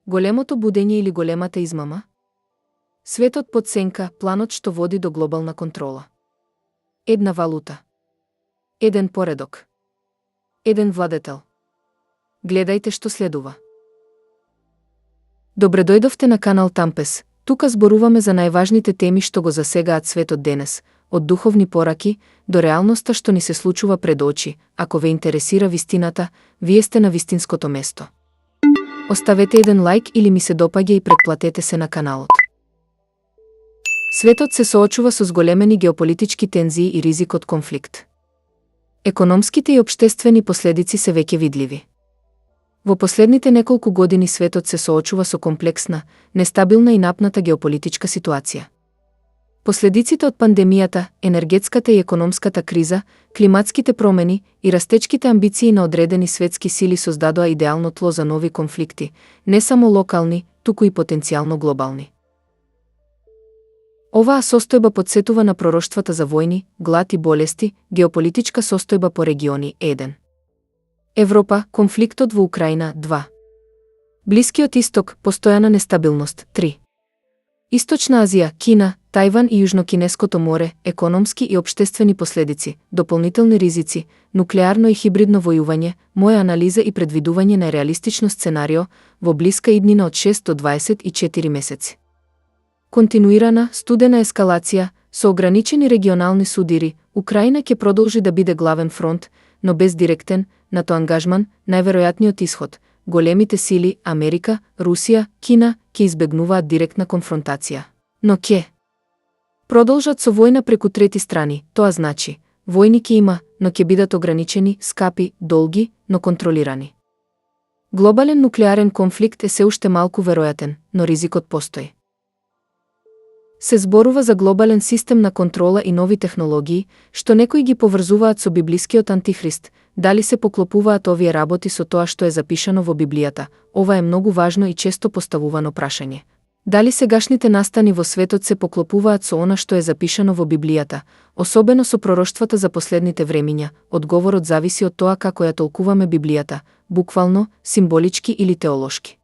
Големото будење или големата измама? Светот под сенка, планот што води до глобална контрола. Една валута. Еден поредок. Еден владетел. Гледајте што следува. Добре дојдовте на канал Тампес. Тука зборуваме за најважните теми што го засегаат светот денес, од духовни пораки до реалноста што ни се случува пред очи. Ако ве интересира вистината, вие сте на вистинското место. Оставете еден лайк или ми се допаѓа и претплатете се на каналот. Светот се соочува со зголемени геополитички тензии и ризик од конфликт. Економските и општествени последици се веќе видливи. Во последните неколку години светот се соочува со комплексна, нестабилна и напната геополитичка ситуација. Последиците од пандемијата, енергетската и економската криза, климатските промени и растечките амбиции на одредени светски сили создадоа идеално тло за нови конфликти, не само локални, туку и потенцијално глобални. Оваа состојба потсетува на пророштвата за војни, глад и болести, геополитичка состојба по региони 1. Европа, конфликтот во Украина 2. Блискиот исток, постојана нестабилност 3. Источна Азија, Кина, Тајван и Јужнокинеското море, економски и општествени последици, дополнителни ризици, нуклеарно и хибридно војување, моја анализа и предвидување на реалистично сценарио во блиска иднина од 6 до 24 месеци. Континуирана, студена ескалација, со ограничени регионални судири, Украина ќе продолжи да биде главен фронт, но без директен, НАТО ангажман, најверојатниот исход. Големите сили, Америка, Русија, Кина, ќе избегнуваат директна конфронтација. Но ќе продолжат со војна преку трети страни, тоа значи, војни ќе има, но ќе бидат ограничени, скапи, долги, но контролирани. Глобален нуклеарен конфликт е се уште малку веројатен, но ризикот постои. Се зборува за глобален систем на контрола и нови технологии, што некои ги поврзуваат со библискиот антихрист. Дали се поклопуваат овие работи со тоа што е запишано во Библијата? Ова е многу важно и често поставувано прашање. Дали сегашните настани во светот се поклопуваат со она што е запишано во Библијата, особено со пророштвата за последните времиња? Одговорот зависи од тоа како ја толкуваме Библијата, буквално, символички или теолошки.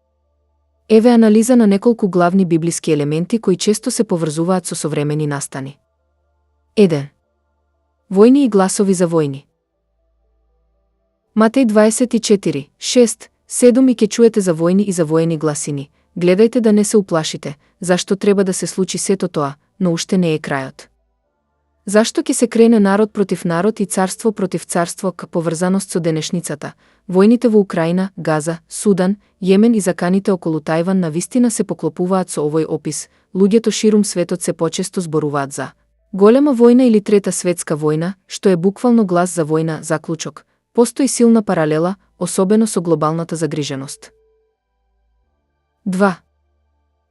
Еве анализа на неколку главни библиски елементи кои често се поврзуваат со современи настани. 1. Војни и гласови за војни. Матеј 24, 6, 7 и ке чуете за војни и за воени гласини. Гледајте да не се уплашите, зашто треба да се случи сето тоа, но уште не е крајот. Зашто ќе се крене народ против народ и царство против царство ка поврзаност со денешницата? Војните во Украина, Газа, Судан, Јемен и заканите околу Тајван навистина се поклопуваат со овој опис. Луѓето ширум светот се почесто зборуваат за голема војна или трета светска војна, што е буквално глас за војна, заклучок. Постои силна паралела, особено со глобалната загриженост. 2.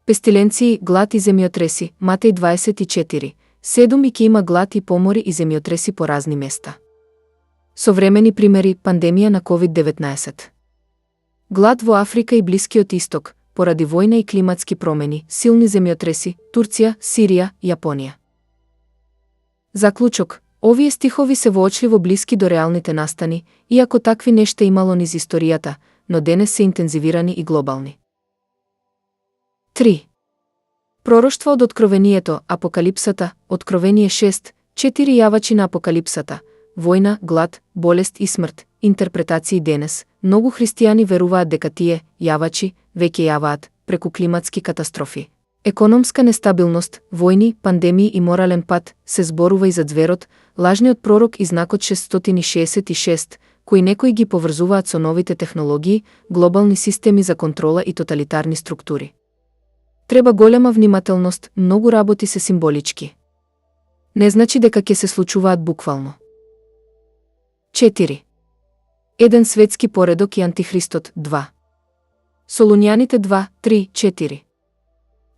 Пестиленции, глад и земјотреси. Матеј 24, 7 и ќе има глад и помори и земјотреси по разни места. Современи примери, пандемија на COVID-19. Глад во Африка и Блискиот исток, поради војна и климатски промени, силни земјотреси, Турција, Сирија, Јапонија. Заклучок. Овие стихови се воочливо блиски до реалните настани, иако такви нешта имало низ историјата, но денес се интензивирани и глобални. 3. Пророштва од Откровението, Апокалипсата, Откровение 6, 4 јавачи на Апокалипсата, војна, глад, болест и смрт, интерпретации денес. Многу христијани веруваат дека тие јавачи веќе јаваат преку климатски катастрофи, економска нестабилност, војни, пандемии и морален пат. Се зборува и за зверот, лажниот пророк и знакот 666, кои некои ги поврзуваат со новите технологии, глобални системи за контрола и тоталитарни структури. Треба голема внимателност, многу работи се символички. Не значи дека ќе се случуваат буквално. 4. Еден светски поредок и антихристот 2. Солуњаните 2, 3, 4.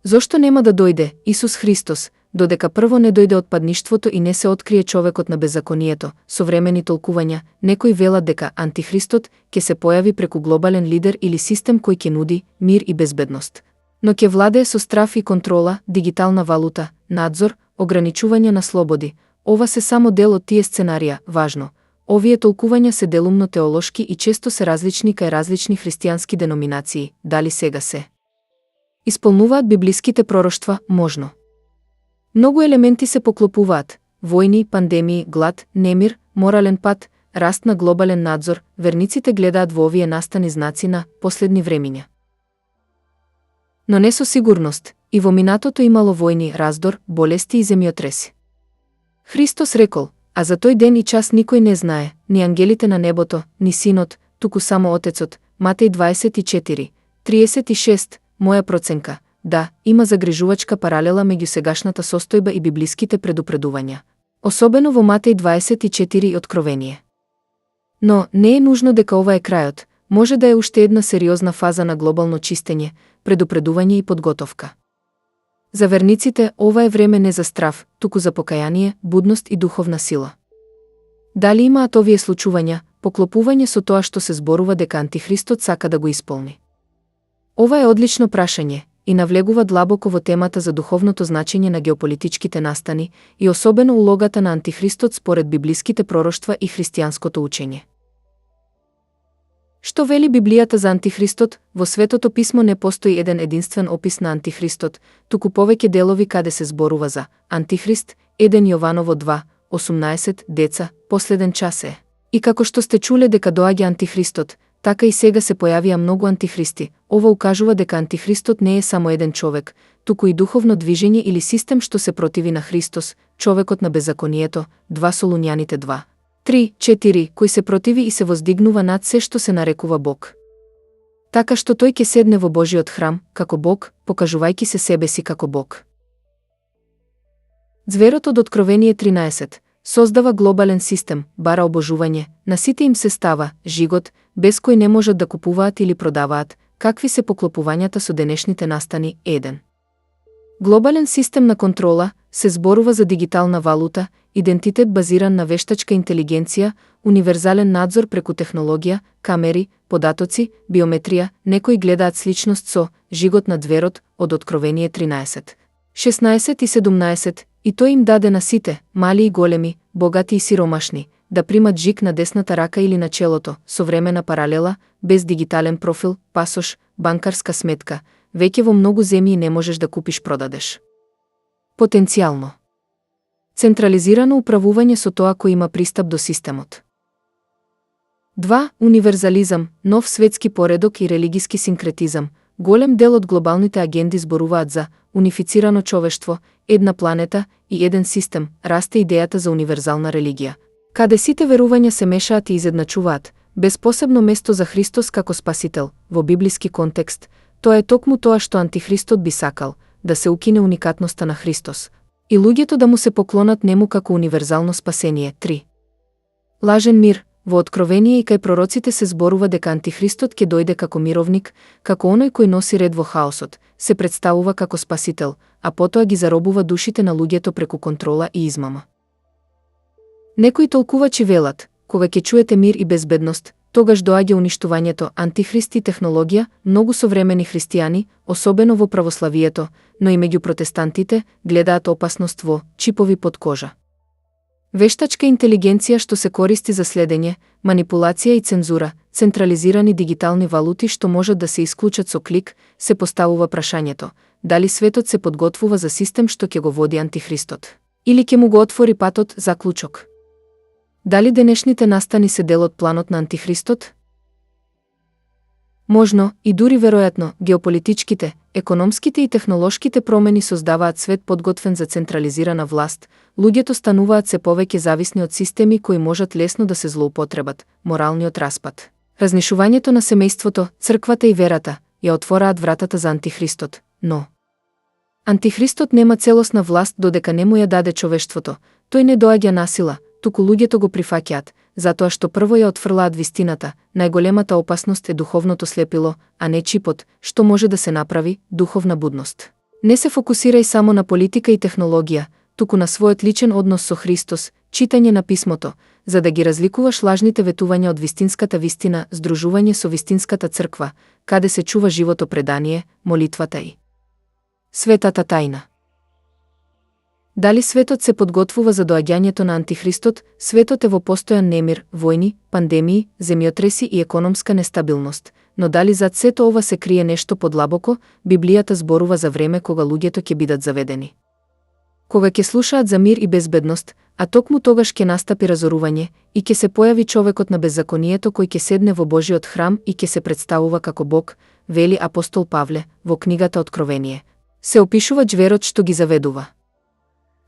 Зошто нема да дојде Исус Христос, додека прво не дојде отпадништвото и не се открие човекот на беззаконието? Современи толкувања, некои велат дека антихристот ќе се појави преку глобален лидер или систем кој ќе нуди мир и безбедност, но ќе владее со страф и контрола, дигитална валута, надзор, ограничување на слободи. Ова се само дел од тие сценарија. Важно, овие толкувања се делумно теолошки и често се различни кај различни христијански деноминации. Дали сега се Исполнуваат библиските пророштва, можно. Многу елементи се поклопуваат: војни, пандемии, глад, немир, морален пат, раст на глобален надзор. Верниците гледаат во овие настани знаци на последни времиња. Но не со сигурност, и во минатото имало војни, раздор, болести и земјотреси. Христос рекол: а за тој ден и час никој не знае, ни ангелите на небото, ни Синот, туку само Отецот. Матеј 24:36. Моја проценка, да, има загрижувачка паралела меѓу сегашната состојба и библиските предупредувања, особено во Матеј 24 и Откровение. Но не е нужно дека ова е крајот, може да е уште една сериозна фаза на глобално чистење, предупредување и подготовка. За верниците ова е време не за страв, туку за покаяние, будност и духовна сила. Дали имаат овие случувања поклопување со тоа што се зборува дека Антихристот сака да го исполни? Ова е одлично прашање и навлегува длабоко во темата за духовното значење на геополитичките настани и особено улогата на Антихристот според библиските пророштва и христијанското учење. Што вели Библијата за Антихристот? Во Светото писмо не постои еден единствен опис на Антихристот, туку повеќе делови каде се зборува за Антихрист. 1 Јованово 2:18. Деца, последен час е. И како што сте чуле дека доаѓа Антихристот, така и сега се појавија многу антихристи. Ова укажува дека Антихристот не е само еден човек, туку и духовно движење или систем што се противи на Христос, човекот на беззаконието. 2 Солуњаните 2:3-4, кој се противи и се воздигнува над се што се нарекува Бог. Така што тој ќе седне во Божиот храм, како Бог, покажувајќи се себе си како Бог. Зверот од Откровение 13 создава глобален систем, бара обожување, на сите им се става жигот, без кој не можат да купуваат или продаваат. Какви се поклопувањата со денешните настани? 1. Глобален систем на контрола, се зборува за дигитална валута, идентитет базиран на вештачка интелигенција, универзален надзор преку технологија, камери, податоци, биометрија. Некои гледаат сличност со жигот на зверот од Откровение 13, 16 и 17, и тој им даде на сите, мали и големи, богати и сиромашни, да примат жиг на десната рака или на челото, современа паралела, без дигитален профил, пасош, банкарска сметка. Веќе во многу земји не можеш да купиш-продадеш. Потенцијално. Централизирано управување со тоа кој има пристап до системот. 2. Универзализам, нов светски поредок и религиски синкретизам. Голем дел од глобалните агенди зборуваат за унифицирано човештво, една планета и еден систем. Расте идејата за универзална религија, каде сите верувања се мешаат и изедначуваат, без посебно место за Христос како спасител. Во библиски контекст, тоа е токму тоа што Антихристот би сакал, да се укине уникатноста на Христос и луѓето да му се поклонат нему како универзално спасение. 3. Лажен мир. Во Откровение и кај пророците се зборува дека Антихристот ќе дојде како мировник, како оној кој носи ред во хаосот, се представува како спасител, а потоа ги заробува душите на луѓето преку контрола и измама. Некои толкувачи велат, кога ќе чуете мир и безбедност, тогаш доаѓа уништувањето. Антихрист и технологија. Многу современи христијани, особено во православието, но и меѓу протестантите, гледаат опасност во чипови под кожа. Вештачка интелигенција што се користи за следење, манипулација и цензура, централизирани дигитални валути што можат да се исклучат со клик. Се поставува прашањето, дали светот се подготвува за систем што ќе го води Антихристот, или ќе му го отвори патот? Заклучок. Дали денешните настани се дел од планот на Антихристот? Можно, и дури веројатно, геополитичките, економските и технолошките промени создаваат свет подготвен за централизирана власт. Луѓето стануваат се повеќе зависни од системи кои можат лесно да се злоупотребат. Моралниот распад, разнишувањето на семејството, црквата и верата ја отвораат вратата за Антихристот. Но Антихристот нема целосна власт додека не му ја даде човештвото. Тој не доаѓа насила, туку луѓето го прифаќаат, затоа што прво ја отфрлаат вистината. Најголемата опасност е духовното слепило, а не чипот. Што може да се направи? Духовна будност. Не се фокусирај само на политика и технологија, туку на својот личен однос со Христос, читање на писмото, за да ги разликуваш лажните ветувања од вистинската вистина, здружување со вистинската црква, каде се чува живото предание, молитвата и светата тајна. Дали светот се подготвува за доаѓањето на Антихристот? Светот е во постојан немир, војни, пандемии, земјотреси и економска нестабилност. но дали зад сето ова се крие нешто подлабоко, Библијата зборува за време кога луѓето ќе бидат заведени. Кога ќе слушаат за мир и безбедност, а токму тогаш ќе настапи разорување и ќе се појави човекот на беззаконието кој ќе седне во Божиот храм и ќе се представува како Бог, вели апостол Павле во книгата Откровение. Се опишува џверот што ги заведува.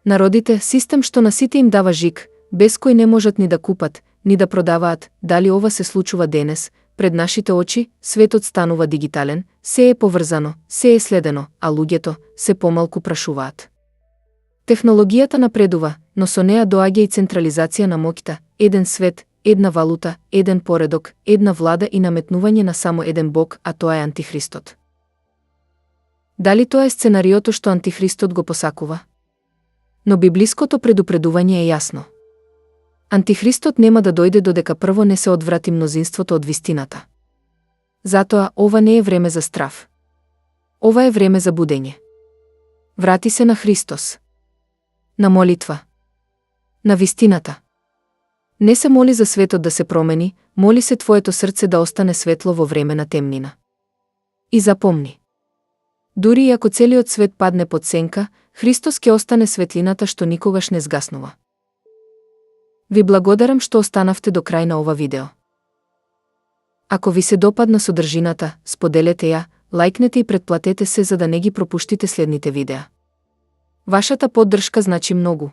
Народите, систем што на сите им дава жик, без кој не можат ни да купат, ни да продаваат, дали ова се случува денес, пред нашите очи, светот станува дигитален, се е поврзано, се е следено, а луѓето се помалку прашуваат. Технологијата напредува, но со неа доаѓа и централизација на моќта, еден свет, една валута, еден поредок, една влада и наметнување на само еден Бог, а тоа е Антихристот. Дали тоа е сценариото што Антихристот го посакува? Но библиското предупредување е јасно. Антихристот нема да дојде додека прво не се одврати мнозинството од вистината. Затоа ова не е време за страв. Ова е време за будење. Врати се на Христос. На молитва. На вистината. Не се моли за светот да се промени, моли се твоето срце да остане светло во време на темнина. И запомни. Дури и ако целиот свет падне под сенка, Христос ќе остане светлината што никогаш не згаснува. Ви благодарам што останавте до крај на ова видео. Ако ви се допадна содржината, споделете ја, лајкнете и претплатете се за да не ги пропуштите следните видеа. Вашата поддршка значи многу.